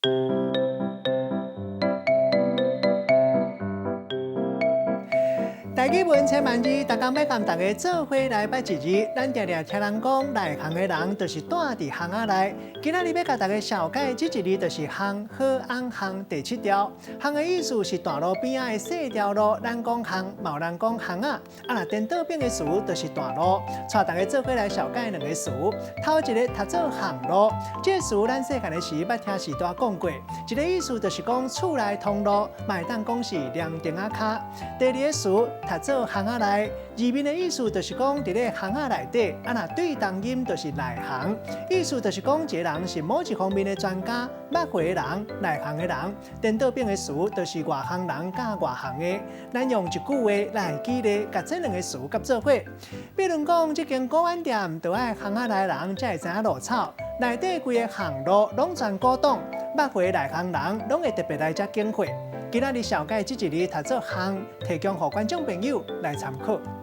台語文千萬字，逐工欲共大家做伙來捌一字。咱定定聽人講，內行的人就是蹛佇巷仔內。今仔日欲共大家紹介這一字，就是巷，好翁巷第七調。巷的意思是大路邊仔的細條路，咱講巷，嘛有人講巷仔。啊，若顛倒反的詞就是大路。帶大家做伙來紹介兩个詞。頭一个讀做巷路，這個詞咱細漢的時捌聽序大講過。一个意思就是講厝內通路，嘛會當講是涼亭仔跤。第二个詞讀做巷仔內，字面的意思就是講佇咧巷仔內底，啊若對同音就是內行，意思就是講一个人是某一方面的專家，捌貨的人，內行的人。顛倒反的詞就是外行人佮外行的。咱用一句話來舉例，共這兩个詞佮做伙。比如講，這間古玩店，著愛巷仔內人才會知影落草，內底規个巷路攏全古董，捌貨內行人攏會特別來遮揀貨。今仔日紹介這一字讀做巷，提供予觀眾朋友來參考。